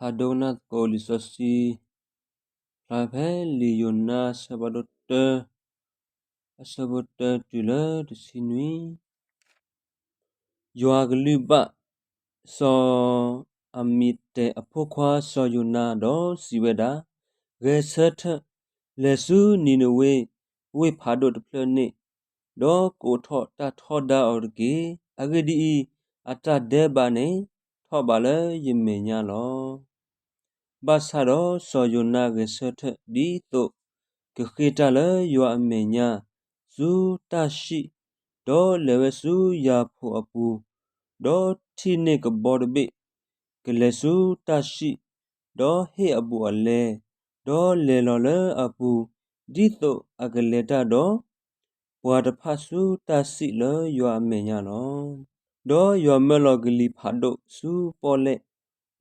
ဖးဒိကနၣ်သကိးလံာ်စီဆှံ ဖျါဖဲလံာ်ယိၤနါအဆၢဖးဒိၣ်တၢ အဆၢဖိတၢတုၤလၢတဆံနွံ. ယွၤကလုၢ်ဘၣ်စီၤအမံၤတဲးအဖိခွါစီၤယိၤနါဒီးစံးဝဲဒၣ်, ဂဲၤဆၢထၢၣ်, လဲၤဆူနံၤနဝ့ဝ့ၢ်ဖးဒိၣ်တဖျၢၣ်န့ၣ်, ဒီးကိးထီၣ်တၢ်ထီဒါအီၤတက့ၢ်. အဂ့ၢ်ဒ်အံၤ, အတၢ်ဒဲးဘးန့ၣ်ထီၣ်ဘးလၢယမဲာ်ညါလီၤ. ဘၣ်ဆၣ်ဒီးစီၤယိၤနါဂဲၤဆၢထၢၣ်ဒ်သိးကဃ့တၢ်လၢယွၤအမဲာ်ညါ ဆူတၢ်ၡံး, ဒီးလဲၤဝဲဆူယၤဖိအပူၤ, ဒီးထံၣ်န့ၢ်ကဘီတဘ့ၣ် ကလဲၤဆူတၢ်ၡံး, ဒီးဟ့ၣ်အဘူးအလဲ, ဒီးလဲၤလီၤလၢအပူၤ, ဒ်သိးအကလဲၤတၢ်ဒီး ပှၤတဖၣ်ဆူတၢ်ၡံးလၢယွၤအမဲာ်ညါလီၤ. ဒီးယွၤမၢလီၤကလံၤဖးဒိၣ်ဆူပီၣ်လဲၣ်,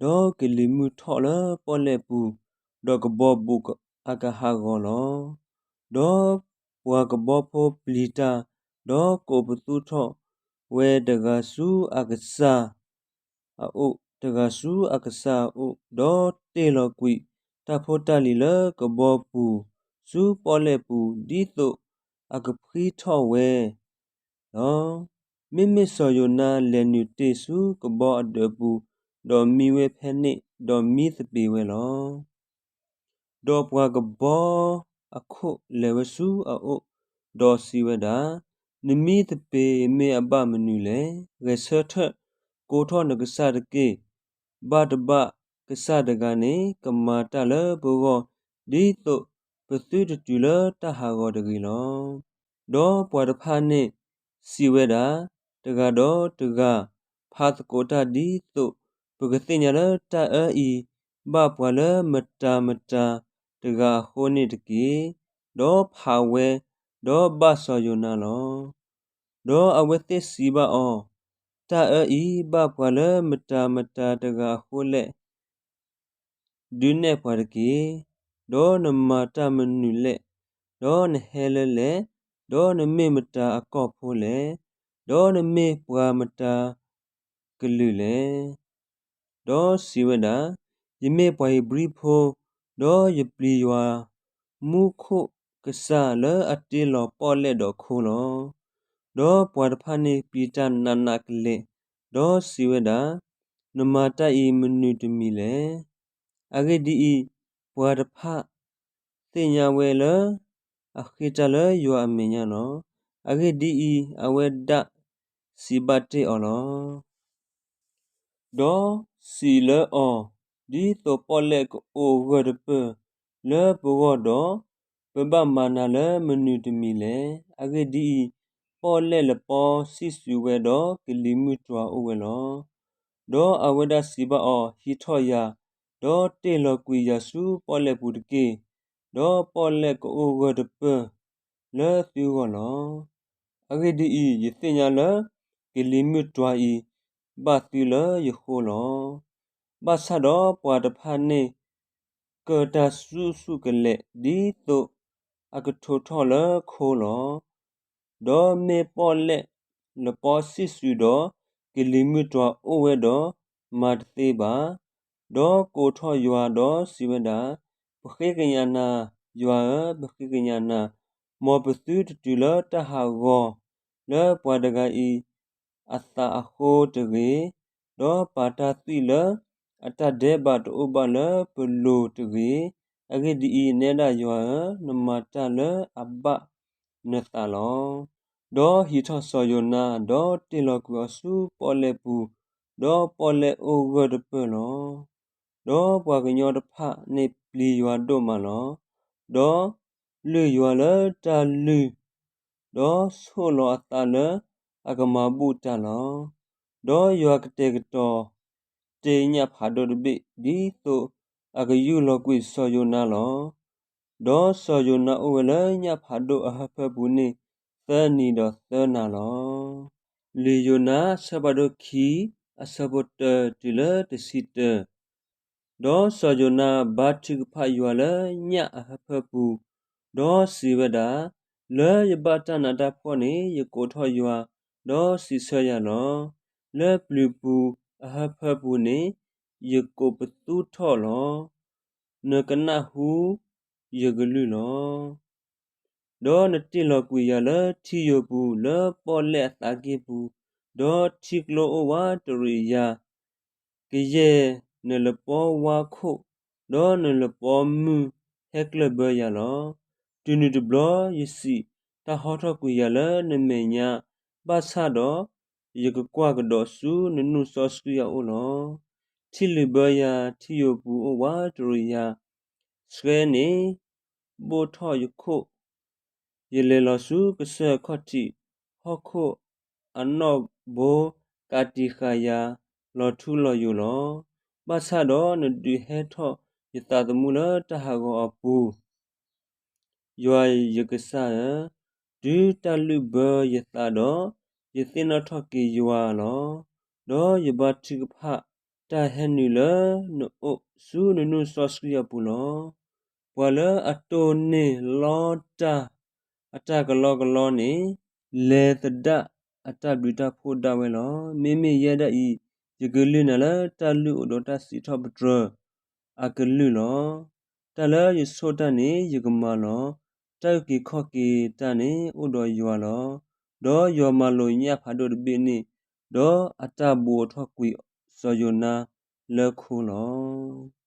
ဒီးကလံၤမုၢ်ထီၣ်လၢပီၣ်လဲၣ်ပူၤ, ဒီးကဘီဘူးအကဟးဂီၤလီၤ. ဒီးပှၤကဘီဖိပျံၤတၢ်, ဒီးကိးပသူထီၣ်ဝဲတဂၤဆူအကစၢ် အအိၣ်, တဂၤဆူအကစၢ်အအိၣ်, ဒီးတ့ၢ်လီၤကွံာ်တၢ်ဖိတၢ်လံၤလၢကဘီပူၤ ဆူပီၣ်လဲၣ်ပူၤ, ဒ်သိးအကဖှံထီၣ်ဝဲလီၤ. မ့မ့ၢ်စီၤယိၤနါလဲၤနုာ်တ့ၢ်ဆူကဘီအဒၢးပူၤ, ဒီးမံဝဲဖဲန့ၣ်, ဒီးမံသပ့ၤဝဲလီၤ. ဒီးပှၤကဘီအခိၣ်လဲၤဝဲဆူအအိၣ်, ဒီးစံးဝဲဒၣ်, နမံသပ့ၤမ့ၢ်အဘၣ်မနုၤလဲၣ်. ဂဲၤဆၢထၢၣ်, ကိးထီၣ်နကစၢ်တက့ၢ်. ဘၣ်တဘၣ်ကစၢ်တဂၤန့ၣ် ကမၤတၢ်လၢပဂီၢ်, ဒ်သိးပသုတတုၤလၢတၢ်ဟးဂီၤတဂ့ၤလီၤ. ဒီးပှၤတဖၣ်န့ၣ်စံးဝဲဒၣ်, တဂၤဒီးတဂၤ ဖးသကိးတၢ်ဒ်သိး ပကသ့ၣ်ညါလၢတၢ်အၢအံၤ ဘၣ်ပှၤလၢမတၤမတၤတဂၤအဃိန့ၣ်တက့ၢ်. ဒီးဖးဝဲ, ဒီးဘၣ်စီၤယိၤနါလီၤ. ဒီးအဝဲသ့ၣ်စံးဘၣ်အီၤ, တၢ်အၢအံၤ ဘၣ်ပှၤလၢမတၤမတၤတဂၤအဃိလဲၣ် ဒုးနဲၣ်ပှၤတက့ၢ်. ဒီးနမၤတၢ်မနုၤလဲၣ်. ဒီးနဟဲလၢလဲၣ်. ဒီးနမ့ၢ်မတၤအကီၢ်ဖိလဲၣ်. ဒီးနမ့ၢ်ပှၤမတၤကလုာ်လဲၣ်. ဒီးစံးဝဲဒၣ်, ယမ့ၢ်ပှၤဧ့ၤဘြံၤဖိ, ဒီးယပျံၤယွၤမူခိၣ်ကစၢ်လၢအတ့လီၤပီၣ်လဲၣ်ဒီးခိလီၤ. ဒီးပှၤတဖၣ်န့ၣ်ပျံၤတၢ်နးနးကလဲာ်, ဒီးစံးဝဲဒၣ်, နမၤတၢ်အံၤမနုၤတမံၤလဲၣ်. အဂ့ၢ်ဒ်အံၤ, ပှၤတဖၣ်သ့ၣ်ညါဝဲလၢ အဃ့တၢ်လၢယွၤအမဲာ်ညါလီၤ. အဂ့ၢ်ဒ်အံၤ, အဝဲဒၣ်စံးဘၣ်တ့ၢ်အီၤလီၤ. ဒီးစံးလၢအီၤ, ဒ်သိးပီၣ်လဲၣ်ကအိၣ်ဂၢၢ်တပၢၢ်လၢပဂီၢ်ဒီး, ပဘၣ်မၤနၤလၢမနုၤတမံၤလဲၣ်. အဂ့ၢ်ဒ်အံၤ, ပီၣ်လဲၣ်လပီဆံၣ်စုးဝဲဒီးကလံၤမုၢ်တွၤအိၣ်ဝဲလီၤ. ဒီးအဝဲဒၣ်စံးဘၣ်အီၤ, ဟံးထီၣ်ယၤ, ဒီးတ့ၢ်လီၤကွံာ်ယၤဆူပီၣ်လဲၣ်ပူၤတက့ၢ်. ဒီးပီၣ်လဲၣ်ကအိၣ်ဂၢၢ်တပၢၢ်လၢသုဂီၢ်လီၤ. အဂ့ၢ်ဒ်အံၤ, ယသ့ၣ်ညါလၢကလံၤမုၢ်တွၤအံၤဘၣ်သုလၢယဃိလီၤ. ဘၣ်ဆၣ်ဒီးပှၤတဖၣ်န့ၣ် ကၢၢ်တၢ်ဆူၣ်ဆူၣ်ကလဲာ် ဒ်သိးအကထိးထီၣ်လၢခိလီၤ. ဒီးမ့ၢ်ပီၣ်လဲၣ်လပီဆံၣ်စုးဒီးကလံၤမုၢ်တွၤအိၣ်ဝဲဒီးမၤတသ့ဘၣ်. ဒီးကိးထီၣ်ယွၤဒီးစံးဝဲဒၣ်, ပဃ့ကညးနၤ, ယွၤဧၢ, ပဃ့ကညးနၤ, မ်ပသုတတုၤလၢတၢ်ဟးဂီၤလၢပှၤတဂၤအံၤအသးအဃိတဂ့ၤ, ဒီးပာ်တၢ်သွံၣ်လၢအတၢ်ဒဲးဘးတအိၣ်ဘၣ်လၢပလိၤတဂ့ၤ. အဂ့ၢ်ဒ်အံၤ, နဲဒၣ်ယွၤဧၢ, နမၤတၢ်လၢအဘၣ်နသးလီၤ. ဒီးဟံးထီၣ်စီၤယိၤနါ, ဒီးတ့ၢ်လီၤကွံာ်အီၤဆူပီၣ်လဲၣ်ပူၤ, ဒီးပီၣ်လဲၣ်အိၣ်ဂၢၢ်တပၢၢ်လီၤ. ဒီးပှၤကညီတဖၣ်န့ၣ်ပျံၤယွၤဒိၣ်မးလီၤ. ဒီးလုၢ်ယွၤလၢတၢ်လုၢ်, ဒီးဆိၣ်လီၤအသးလၢအကမၤဘူၣ်တၢ်လီၤ. ဒီးယွၤကတဲာ်ကတီၤတ့ၢ်ညၣ်ဖးဒိၣ်တဘ့ၣ် ဒ်သိးအကယူၢ်လီၤကွံာ်စီၤယိၤနါလီၤ. ဒီးစီၤယိၤနါအိၣ်ဝဲလၢညၣ်ဖးဒိၣ်အဟၢဖၢပူၤန့ၣ် သၢနံၤဒီးသၢနၤလီၤ. လံာ်ယိၤနါ အဆၢဖးဒိၣ်ခံ, အဆၢဖိတၢတုၤလၢတဆံတၢ. ဒီးစီၤယိၤနါဘါထုကဖၣ်ယွၤလၢညၣ်အဟၢဖၢပူၤ, ဒီးစံးဝဲဒၣ်, လၢယဘၣ်တၢ်နးတၢ်ဖှီၣ်န့ၣ် ယကိးထီၣ်ယွၤ, ဒီးစံးဆၢယၤလီၤ. လၢပျုၤပူၤအဟၢဖၢပူၤန့ၣ် ယကိးပသူထီၣ်လီၤ. နကနၣ်ဟူယကလုၢ်လီၤ. ဒီးနတ့ၢ်လီၤကွံာ်ယၤလၢထံယိာ်ပူၤ လၢပီၣ်လဲၣ်အသးက့ၢ်ပူၤ, ဒီးထံကျိအိၣ်ဝးတရံးယၤ, ကယဲၢ်နလပီဝါခိၣ်, ဒီးနလပီမုၢ်ဟဲကျၢၢ်ဘၢယၤလီၤ. တုၤနုၤတဘျီယစံး, တၢ်ဟီထီၣ်ကွံာ်ယၤလၢနမဲာ်ညါ, ဘၣ်ဆၣ်ဒီး ယကကွၢ်ကဒီးဆူနနူၢ်စီဆှံအအိၣ်လီၤ. ထံလုာ်ဘၢယၤ, ထံယိာ်ပူၤအိၣ်ဝးတရံးယၤ, ဆှဲန့ၣ်ဘိၣ်ထီၣ်ယခိၣ်, ယလဲၤလီၤဆူကစၢၢ်ခီၣ်ထံး, ဟီၣ်ခိၣ်အနီၣ်ဘိကးတံာ်ဃာ်ယၤ, လီၤထူလီၤယိာ်လီၤ. ဘၣ်ဆၣ်ဒီးနဒုးဟဲထီၣ်ယသးသမူလၢတၢ်ဟးဂီၤအပူၤ, ယွၤယကစၢ်ဧၢ, တုၤတၢ်လုၢ်ဘၢယသးဒီး, ယသ့ၣ်နီၣ်ထီၣ်က့ၤယွၤလီၤ. ဒီးယဘါထုကဖၣ်တၢ်ဟဲနုာ်လၢနအိၣ်ဆူနနူၢ်စီဆှံအပူၤလီၤ. ပှၤလၢအတိၢ်န့ၢ်လီတၢ်အတၢ်ကလီကလီန့ၣ်, လဲၤသဒၣ်အတၢ်ဘျုးတၢ်ဖှိၣ်ဒၣ်ဝဲလီၤ. မ့မ့ၢ်ယဲဒၣ်အံၤ, ယကလုၢ်နၤလၢတၢ်လုၢ်အိၣ်ဒီးတၢ်စံးထီၣ်ပတြၢၤအကလုၢ်လီၤ. တၢ်လၢယဆိၣ်တၢ်န့ၣ် ယကမၤလီၤ. တၢ်အုၣ်က့ၤခီၣ်က့ၤတၢ်န့ၣ် အိၣ်ဒီးယွၤလီၤ. ဒီးယွၤမၤလိာ်ညၣ်ဖးဒိၣ်တဘ့ၣ်န့ၣ်, ဒီးအတၢ်ဘူးအီၤထီၣ်ကွံာ်စီၤယိၤနါလၢခိလီၤ.